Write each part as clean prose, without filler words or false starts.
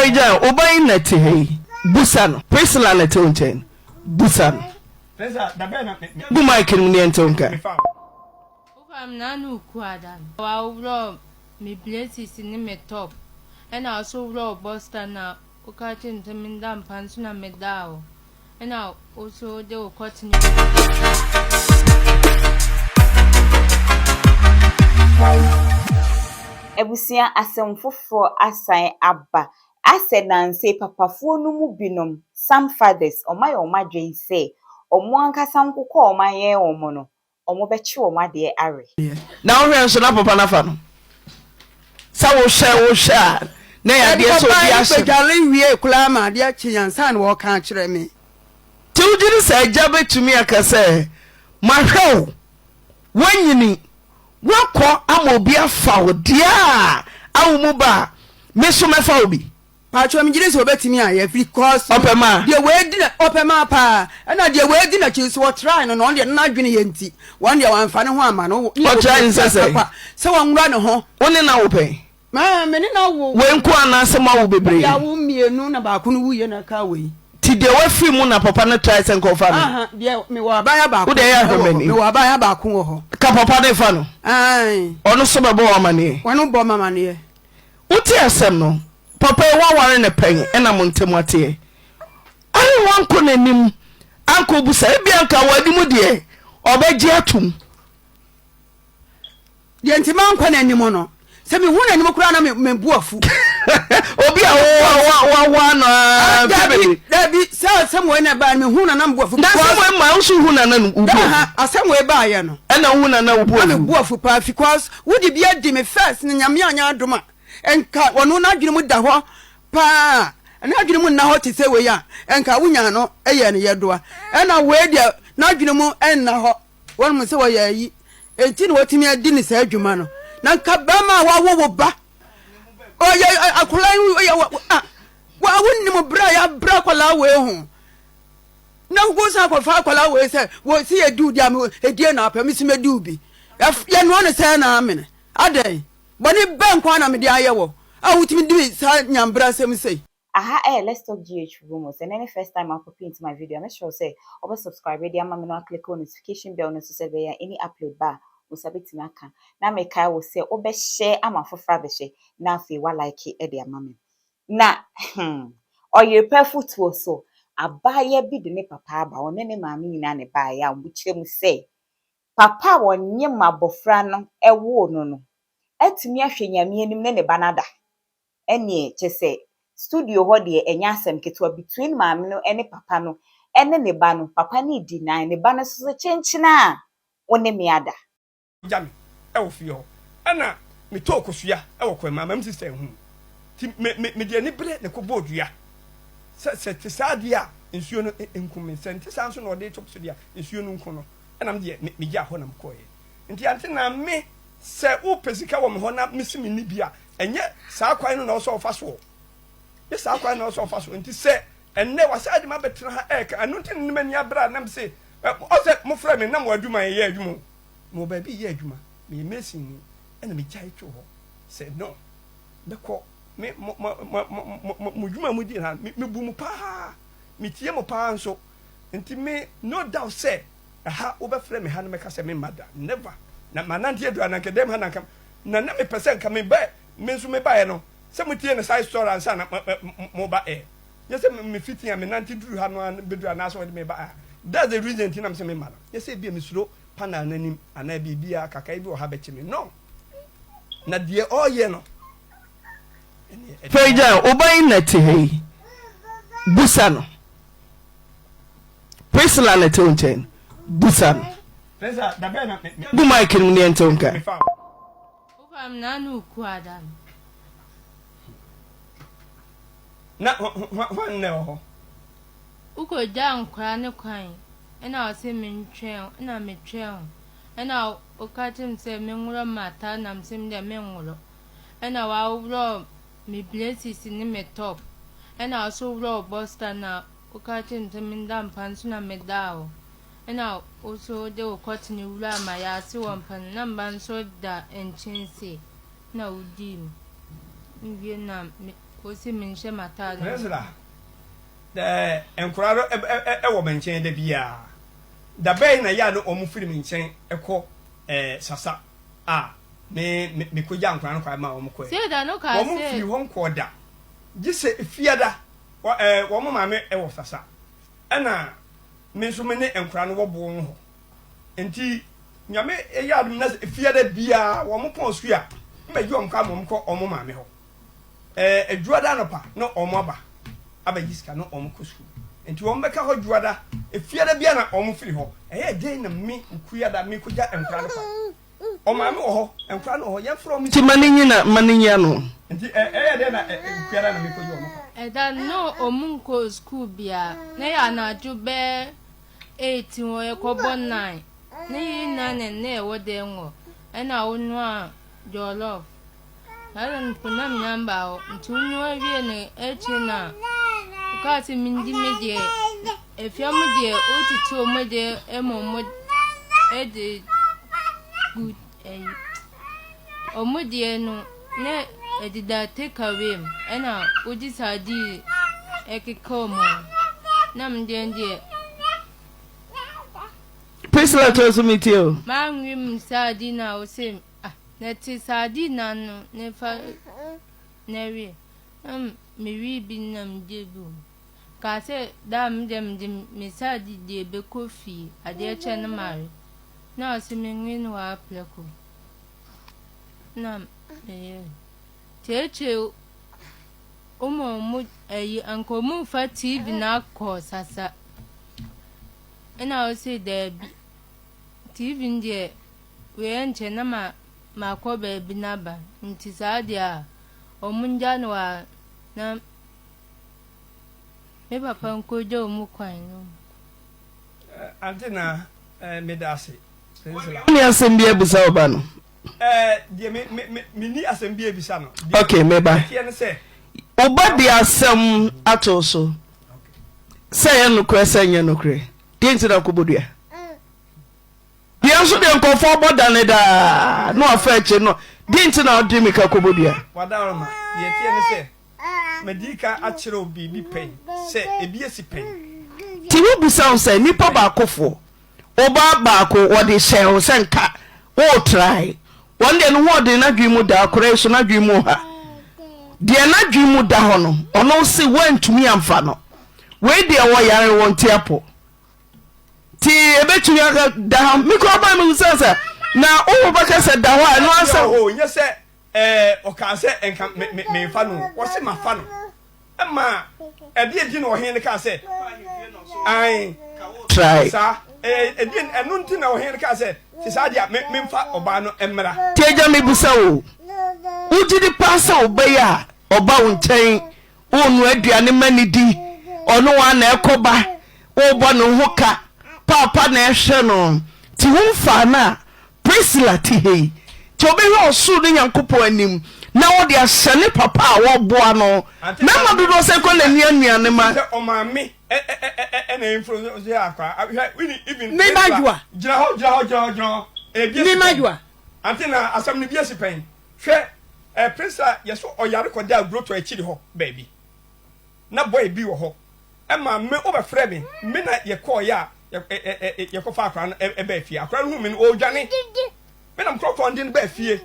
Fɛgya, wo ba yi na ɛte ha yi, busa no. Priscilla na ɛte wo nkyɛn no, busa no. Gu mic no mu ne yɛnte wo nka. Wofa me na na okuada no waworɔ me braces ne me top ɛna ɔso worɔ boxer na woka kyerɛ me sɛ menda mpa no so na medaa hɔ ɛna wo so wode wo kɔtene. Abusua asɛm foforɔ asan aba. Asɛ nnansa yi papafoɔ no mu binom, some fathers, wɔayɛ wɔn adwene sɛ wɔn ankasa nkokɔ a wɔayɛn wɔn no, wɔbɛkye wɔn adeɛ awe. Na wohwɛ nso na papa no afa no sɛ wohwɛ wohwɛ a na ɛyɛ adeɛ sɛ obi ahyɛ no. Bɛdware wie koraa ma adeɛ kye ansa na wɔreka akyerɛ me. Nti wogye di sɛ agya bɛtumi aka sɛ mahwɛ wo, woanyini, woakɔ ama obi afa wo deɛ a awo mu ba a me nso mɛfa wo bi? Paatwɔ me gyedi sɛ ɔbɛtumi ayɛ because Ɔpɛ maa. deɛ wei na ɔpɛ maa paa ɛna deɛ wei di n'akyi nso ɔtrae no na ɔno deɛ n'adwene yɛ nti wɔn deɛ wɔamfa ne ho amma no. Ɔtrae no sɛ sɛn? Sɛ wɔnwura ne ho. Wo ne no awo pɛn? Maa me ne no awo. Wei nko anaasɛ moawo bebree? Yɛawo mmienu na baako no wuiɛ na ɛkaa wei. Nti deɛ wafiri mu na papa no trae sɛ nka ɔfa no? Aha, deɛ mewɔ abaayewa baako Wo deɛ yɛ ahwɛ wɔ hɔ. m'anim. Mewɔ abaayewa baako wɔ hɔ. Ka papa no fa no. Ae. Ɔno nso bɛbɔ wo amaneɛ. Ɔno bɔ me amaneɛ. Wote asɛm no? Papa yi woaware no pɛn ɛna mo ntam ateɛ. Ahe wankɔ n'anim ankɔbusa? Ebia nka wɔ anim deɛ ɔbɛgye atom. Deɛ nti mankɔ n'anim no, sɛ mehu n'anim koraa na me bo afu. Obi a wawa no ara mfe bebree. Dabi, sɛ asɛm wei na ɛbaeɛ no, mehu na na me bo afu. Na asɛm wei ma wo nso hu na na wo bo afu. Asɛm wei baeɛ no. Ɛna wohu na na wo bo afu. Na me bo afu paa because wode bi adi me first na Nyame anyɛ adom a, nka ɔno n'adwene mu da hɔ paa. N'adwene mu nna hɔ te sɛ wei a, nka wonya no yɛ no yɛdoa. Ɛna wei deɛ n'adwene mu nna hɔ. Wɔnom sɛ wɔyɛ ayi enti na wɔtumi adi ne saa adwuma no. Na nka bɛrima a wawo wo ba ɔyɛ akwadaa yi ɔyɛ wɔ a wonim berɛ a yɛabrɛ akwadaa wei ho na wo san akɔfa akwadaa wei sɛ wɔ si yɛ diw deɛ ɛdie na apɛ me si mɛdiw bi yɛnoa no sɛ na amene adɛn bɔne bɛn nko na mede ayɛ wɔ a wotumi di saa nyambrɛ asɛm sei. Aha ɛyɛ Let's Talk GH Rumors, ɛnɛ ne first time a wopop into my video a, mɛsrɛ wo sɛ wobɛ subscribe de ama me na woaclick wo notification bell no so sɛ ɛbɛyɛ a any upload ba a, wo nsa bɛtumi aka. Na mekae wo sɛ wobɛ share ama afoforɔ abɛhwɛ na afei woalike de ama me. Na hmm, ɔyere pa afotuo so, abaayewa bi de ne papa aba, ɔne ne maame nyinaa na ɛbaeɛ a wɔkyerɛ mu sɛ papa a ɔnyem abɔfra no woo no no atumi ahwɛ Nyame anim ne ne ba no ada. Ɛneɛ kyɛsɛ studio hɔ deɛ ɛnyɛ asɛm ketewa between maame no ne papa no ne ne ba no, papa no redi nan, ne ba no nso so kyenkyen a wo ne me ada. Gya me wɔ fie hɔ ɛna me tɔɔ kosua wɔ kwan mu ama me sister ehu nti me me mede anibere na ɛkɔ bɔɔ dua sɛ sɛ te saa deɛ a nsuo no nku me sɛ nte saa nso na ɔde to so deɛ a nsuo no nku no ɛna me deɛ me me gyaa hɔ na me kɔɔɛ nti ante na me sɛ wopɛ sika wɔ me hɔ na me se me ni bi a ɛnyɛ saa kwan no na ɔsɛ ɔfa soɔ nyɛ saa kwan na ɔsɛ ɔfa soɔ nti sɛ ɛnnɛ wasan de me abɛtena ha ɛɛka ɛno nti na m'ani abere a na me se ɔsɛ mofrɛ me na mo adwuma yɛyɛ adwuma o Mewɔ baabi reyɛ adwuma, meyɛ masonni, ɛna megyae too hɔ sɛ no, mɛkɔ. Me, mo, mo, mo, mo, mo, mo dwuma a modi ha, me, mebu mo paa, metie mo paa nso. Nti me, no doubt sɛ, ɛha, wobɛfrɛ me ha na mɛka sɛ memma da. Never. Na manante aduru ha, na anka dɛm ha na anka, na na mepɛ sɛ nka meba, me nso mebaeɛ no, sɛ motie no side story ansa na moba ɛ. Nyɛ sɛ mefiti a menante duru ha no ara bɛduru anaasɛ wɔde me ba a. That's the reason nti na mesɛ memma no. Nyɛ sɛ ebia mesuro panel no anim anaa biribiara kakae bi wɔ ha bɛkye me no na deɛ ɔreyɛ no Fɛgya wo ba yi na ɛte ha yi busa no Priscilla na ɛte wo nkyɛn no busa no gu mic no mu ne ɛnte wo nka. Na hwan na ɛwɔ hɔ? Wokɔgyaa nkwadaa no kwan ɛna ɔse mentwɛn wo ɛna metwɛn wo ɛna woka kyerɛ me sɛ menworɔ m'ataade na mese medeɛ menworɔ ɛna waworɔ me braces ne me top ɛna ɔso worɔ wo boxer na woka kyerɛ me sɛ menda mpa no so na medaa hɔ ɛna wo so wode wo kɔtene wuraa m'ayaase wɔ mpa no na mba nso da nkyɛn sei na wodii me mewie na me. wose menhyɛ m'ataade no. Priscilla, Dɛ nkwadaa no wɔ me nkyɛn da biara. Da bɛn na yɛ a na wɔn firi me nkyɛn kɔ Sasa a me mekɔgya nkwadaa no kwan ma wɔn kɔɛ? Sei da no kaa Wɔn sɛ. mfiri hɔ nkɔɔ da, gye sɛ Fiada wɔn maame wɔ Sasa ɛna me nso me ne nkwadaa no wɔ boɔ hɔ. Nti Nyame yɛ adom na sɛ Fiada biara wɔn pɔn sukuu a, mɛgye wɔn kwan ma wɔn kɔ wɔn maame hɔ. Ɛɛ Dwoada anɔpa na wɔn aba abɛgye sika na wɔn kɔ sukuu. Nti wɔn bɛka hɔ Dwoada, Efiada biara na wɔn firi hɔ. Ɛyɛ dɛn na me Okuada mekɔgya nkwadaa no kwan? Ɔmaame wɔ hɔ, nkwadaa no wɔ hɔ, yɛmfrɛ wɔn. Nti ma no nyina, ma no nyi ano. Nti ɛyɛ dɛn na Okuada na mekɔgya wɔn kwan? Ɛda no na wɔn nkɔɔ sukuu biara. Na ɛyɛ anadwo bɛyɛ eeti hɔ ɛkɔbɔ nine. Ne yere nyinaa na na ɛwɔ dan mu hɔ. Ɛna wonoaa jollof. Saa mpo na me amba hɔ nti wonoa wie no akyire na wokaa sɛ mendi me deɛ afia mu deɛ wotete wɔn deɛ ma wɔn de gu ɛyi wɔn deɛ no na ɛdeda take away mu ɛna wogye saa di ɛkeka wɔn na me deɛ deɛ. Priscilla to so metie o. Manwe mu saa di na wose Ah, na ɛte sardine no ano na ɛfa na ɛwe. Na mewee bi na megye bi wɔ mu. Kaa sɛ daa me deɛ mede me sardine deɛ bɛkɔ fie adeɛ kyɛ no mawe. Na ɔse menwe no wɔ ha prɛko. Na meyɛ. Kyeekyee woma ɔmo ayi anka ɔmo fa TV no akɔ sasa. Ɛna ɔse daabi TV no deɛ Wei ɛnkyɛ na ma makɔ baabi na aba nti saa deɛ a ɔmo ngya no hɔ a na me papa nkɔgya ɔmo kwan no. Ante na meda ase. Wonni asɛm bi abisa wo ba no? Deɛ me me me menni asɛm bi abisa no. Okay, me ba. Deɛ ne sɛ. Wo ba de asɛm ato so sɛ ɛyɛ nokorɛ sɛ ɛnyɛ nokorɛ. Deɛ nti na wokɔbɔ dua? Deɛ nso deɛ nkurɔfoɔ bɔ da ne daa na wafa akyire no, deɛ nti na wode mmirika kɔbɔ dua? Wadaworoma, deɛ ɛteɛ ne sɛ, madi kan akyerɛ wo biribi pɛn, sɛ ebi asi pɛn. Nti wobisa wo sɛ, nnipa baakofoɔ, wo ba baako wɔde hyɛɛ wo sɛ nka woretrae, wɔn deɛ ne ho ɔden n'adwene mu da, akwadaa yi so n'adwene mu ɔha. Deɛ n'adwene mu da hɔ no, ɔno se woantumi amfa no. Wei deɛ wɔyare wɔn ti apɔ. Nti ebetumi aka da hɔ. Me kura baa mi sɛ sɛ na wo bɛka sɛ da hɔ a ɛno asɛ. O nyɛ sɛ ɛɛ ɔkaa sɛ nka me me mefa no wɔsi ma fa no ɛma ɛde edi na ɔhen no kaa sɛ ae Try. saa ɛɛ ɛdi ɛno nti na ɔhen no kaa sɛ te saa deɛ me memfa ɔbaa no mmra. Ti agya mebisa wo, wogye di paa sɛ wobɛyɛ a ɔba wo nkyɛn Wonoa aduane ma no di, ɔne wo ara na ɛkɔba, wobɔ ne ho ka, paapa na ɛhwɛ no. Nti womfaa no a, Priscilla te ha yi, nti ɔbɛhwɛ ɔsoro ne Nyankopɔn anim na ɔde ahyɛ ne papa a wɔboa no. Mmarima dodoɔ sɛn koraa na ɛnua nnuane ma? Sɛ ɔmaame ɛna influence yɛ akwadaa. Hwɛ, even Me Priscilla, madwoa. gyina hɔ, gyina hɔ, gyina hɔ, gyina hɔ. Ebi Me asi pɛn. madwoa. Ante na asɛm no bi asi pɛn. Hwɛ eh Priscilla yɛ so ɔyare kɔdaa grotto akyiri hɔ baabi na boy bi wɔ hɔ ɛma me wobɛfrɛ me me na yɛkɔɔyɛ a yɛkɔfa akwadaa no ɛbaa fie akwadaa no hu me no ɔredwane me na mkorɔkorɔ no de no baa fie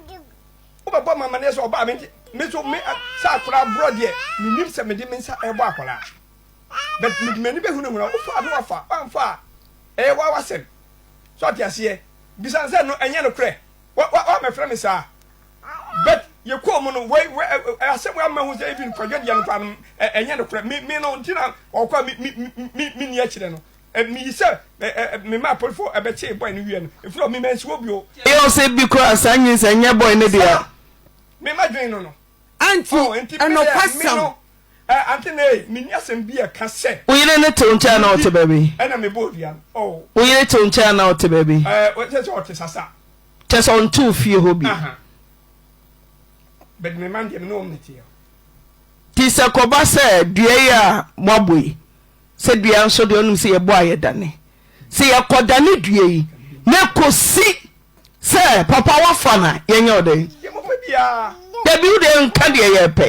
wobɛbɔ ma amaneɛ sɛ ɔbaa me nti me so me sɛ akwadaa borɔ deɛ menim sɛ mede me nsa ɛbɔ akwadaa but mede m'ani bɛhunahuna wofa no wafa wamfa a ɛyɛ wa wasɛm so ate aseɛ bisa no sɛ no ɛnyɛ nokorɛ Wa wa wa mɛfrɛ me saa. But yɛ kɔɔ mu no wei wei asɛm wei ama hu sɛ even kwadwo deɛ no koraa no ɛnyɛ no korɛ me me no nti na ɔkɔ a me me me me ni akyerɛ no me yi sɛ me ma apolifo ɛbɛkye boy no wie no efiri hɔ me ma nsi hɔ bio. Ɛyɛ ɔsɛ bi koraa saa nyinsɛn nyɛ boy no dea. Me ma dwen no no. Auntie Oh, nti me deɛ me ɛnɔkwasɛm. no eh, auntie Nay me ni asɛm bi ɛka sɛ. Wo yere no te wo nkyɛn anaa ɔte baabi? Ɛna me bɔ odua no oh. Wo yere te wo nkyɛn anaa ɔte baabi? Eh, sɛ sɛ ɔte sasa. Kyɛ sɛ ɔnte wo fie hɔ bio. Aha. But me man deɛ me ne wɔn na ɛteɛ. Nti sɛ kɔba sɛ dua yi a moabɔ yi, sɛ dua nso deɛ wonim sɛ yɛbɔ a yɛdane. Sɛ yɛkɔdane dua yi na ɛkɔsi sɛ papa woafa no a, yɛnyɛ wo dɛn? Deɛ mopɛ biara. Dabi wo deɛ nka deɛ yɛpɛ.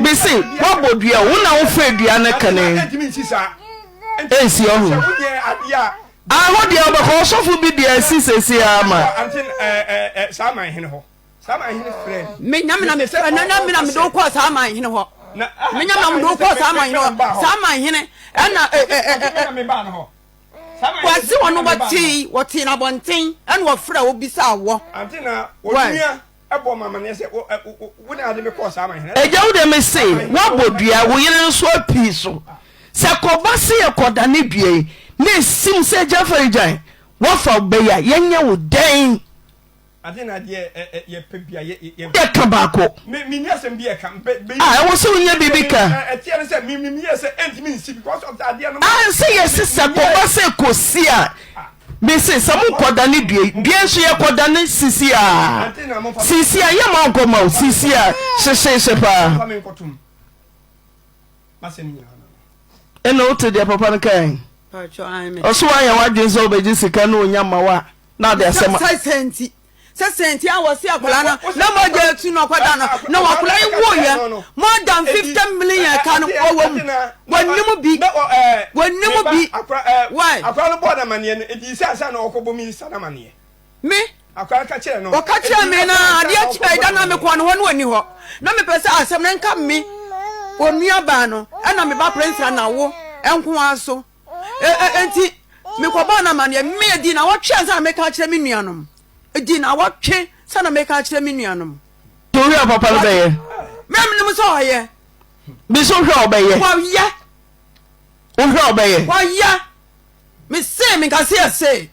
Mese woabɔ dua wo na wofɛ dua no kane. Ɛnsi ɔho. Ah hɔ deɛ ɔbɛkɔ ɔsɔfo bi deɛ asi sɛsi ara ma. Me nyame na mefrɛ na na me na mede wo kɔɔ saa man hene hɔ. Me nyame na mede wo kɔɔ saa man hene hɔ. Saa man hene ɛna ɛ ɛ ɛ ɛ. Wɔse wɔn no wɔtee wɔtee no abɔnten ɛna wɔfrɛ wo bisaa wɔ. Why? Agya wo deɛ mese woabɔ dua wo yere nso apii so sɛ kɔba se yɛkɔdane dua yi na ɛsim sɛ agya Farigyan woafa wo bɛ yi a yɛnyɛ wo dɛn? Wodeɛ ka baako. Ah ɛwɔ sɛ wonya biribi ka. Ah sɛ yɛse sɛ kɔba sɛ kɔsi a Mese sɛ mo kɔdane dua yi dua nso yɛ kɔdane sisi a sisi a yɛ ma nkɔ ma o sisi a hyehyeehye paa. Ɛna wote deɛ papa no kae ɔso woayɛ w'adwene sɛ wobɛgye sika na ɔnya ma wo a na ade asɛm Sɛ sɛ nti a wɔsi akwadaa no na mogya etu na ɔkɔda no na akwadaa yi wuiɛ more than 50 million ka no ɔwɔ mu wɔnim bi wɔnim bi why. Akwadaa no bɔɔ n'amaneɛ no edi sɛ ansa na ɔkɔbɔ mi nsa n'amaneɛ. Me akwadaa no ka kyerɛ no. Ɔka kyerɛ me na adeɛ kyerɛ da na mekɔ no hɔ no ɔni hɔ na mepɛ sɛ asɛm no nka me onua baa no ɛna me ba prince na wo nko ara so. Enti mekɔbɔɔ no amanneɛ. Me, edii nnawɔtwe ansa na meka akyerɛ me nuanom. Edii nnawɔtwe ansa na meka akyerɛ me nuanom. Nti wohwɛ a papa no bɛyɛ? Me, menim sɛ ɔyɛ. Me so wohwɛ a ɔbɛyɛ? Wɔyɛ. Wohwɛ a ɔbɛyɛ? Wɔyɛ. Me se, menka se yɛse.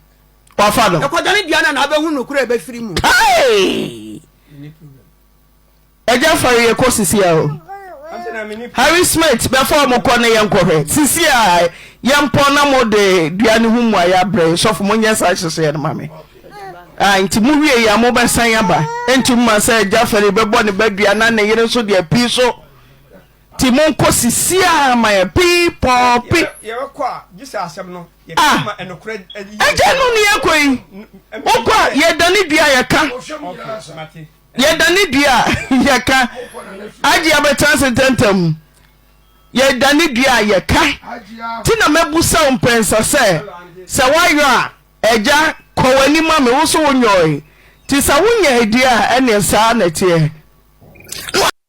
Wafa no. Ɛkɔdane dua no a na abɛhu nokorɛ a ɛbɛfiri mu. Kai! Agya fari yɛ kɔ sisi a o. Harry Smith bɛfa ɔmo kɔ ne yɛn kɔhwɛ sisi a yɛn pɔn na mo de dua ne ho mu ayɛ abrɛ sɔfo mo nyɛ saa hyehyɛ no ma me. Ah nti mo wie yi a mo bɛsan aba nti mo ma sɛ agya fari bɛbɔ ne ba dua na ne yere nso deɛ pii so ti mo nkɔ sisi a ma yɛ pii pɔɔ pi. Ah agya no ne yɛ kɔ yi wokɔ a yɛdane dua yɛka. Yɛdane dua a, yɛka. Agye abɛtena ase ntɛmntɛm. Yɛdane dua a, yɛka. Nti na mɛbusa wo mprɛnsa sɛ, sɛ woayɔ a, Agya, kɔ w'anim ma me, wo nso wonyɔe. Nti sɛ wonyɛe deɛ a, ɛnneɛ saa na ɛteɛ.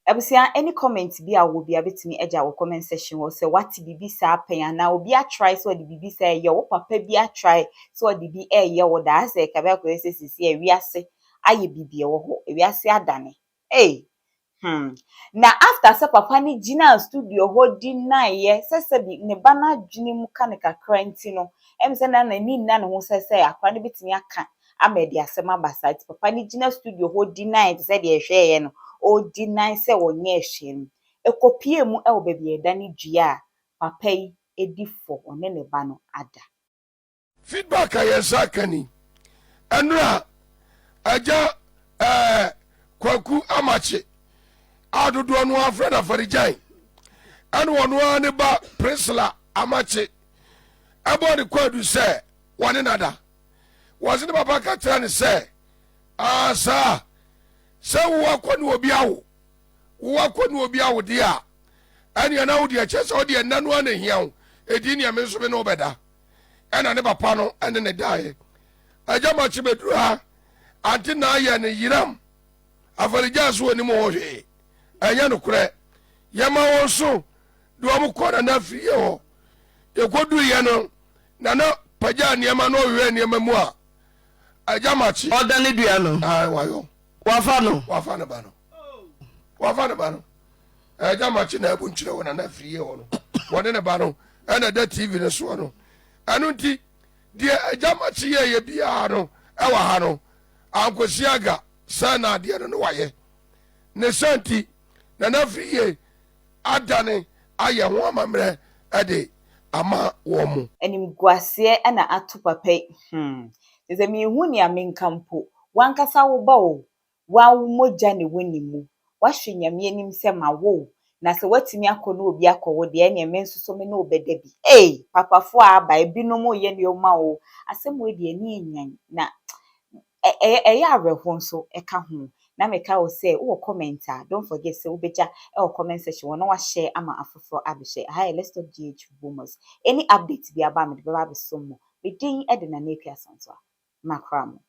Abusua any comment bi a wowɔ biara bɛtumi agya wɔ comment section hɔ sɛ wate biribi saa pɛn anaa obi atry sɛ ɔde biribi saa ɛyɛ wo papa bi atry sɛ ɔde bi ɛyɛ wo daa sɛ ɛkabe akɔyɛ sɛ sisi a wiase ayɛ biribi ɛwɔ hɔ wiase adane ei hmm na after sɛ papa no gyinaa studio hɔ deny yɛ sɛ sɛbi ne ba no adwene mu ka no kakra nti no ɛm sɛ na n'ani nna ne ho sɛ sɛ akora no bɛtumi aka ama ɛde asɛm aba saa nti papa no gyina studio hɔ deny te sɛ deɛ ɛhwɛeɛ no ɔdeny sɛ ɔnyɛɛ hwee no ɛkɔpie mu ɛwɔ baabi a ɛda ne dua a papa yi di fɔ ɔne ne ba no ada. Feedback a yɛn nsa aka ni. Ɛnora agya ɛɛ Kwaku Amakye a dodoɔ no ara frɛ no Afarigyan ɛne ɔno ara ne ba Priscilla Amakye ɛbɔ ne kwaadu sɛ wɔne nada. Wɔse ne papa ka kyerɛ ne sɛ aa saa sɛ wowɔ akɔ ne obi awo wowɔ akɔ ne obi awo deɛ a ɛneɛ na wo deɛ kyɛ sɛ wodeɛ nna no ara na hia wo ɛdi neɛ me nso me ne wobɛda ɛna ne papa no ɛne ne daeɛ agya makye bɛduru ha ante na ayɛ ne yeram afarigya so ɔnim ho hwee ɛnyɛ nokorɛ yɛma wɔn so de wɔn kɔ nana afiriɛ hɔ yɛkɔduruyɛ no nana pagya nneɛma na ɔhwehwɛ nneɛma mu a agya makye ɔda ne dua no wayɔ wafa no wafa ne ba no wafa ne ba no Agya Makye na abu nkyerɛ wɔ Nana Afriyie hɔ no, wɔne ne ba no ɛna ɛda TV no soɔ no. Ɛno nti, deɛ Agya Makye yɛɛyɛ biara no ɛwɔ ha no, ankosi aga sɛ na adeɛ no ne wayɛ. Ne sa nti, Nana Afriyie adane ayɛ ho amammerɛ ɛde ama wɔn mo. Animguaseɛ na ato papa yi hmm kyerɛ sɛ menhu nea menka mpo, wankasa wo ba o, Woa wo mogya na ɛwɔ ne mu. Woahwɛ Nyame anim sɛ mawo wo, na sɛ woatumi akɔ ne obi akɔwo deɛ ɛneɛ me nso so me ne wo bɛda bi. Ei! Papafoɔ a aba, ebinom reyɛ nneɛma o. Asɛm wei deɛ ani nyan na ɛyɛ awerɛho nso ka ho. Na meka wo sɛ wowɔ comment a, don't forget sɛ wobɛgya ɛwɔ comment section hɔ na wahyɛ ama afoforɔ abɛhyɛ. Aha yɛ Let's Talk GH Rumors. Any update bi aba a, mede bɛba abɛsom mo. Me din de Nana Akua Asantewaa. Makra mo.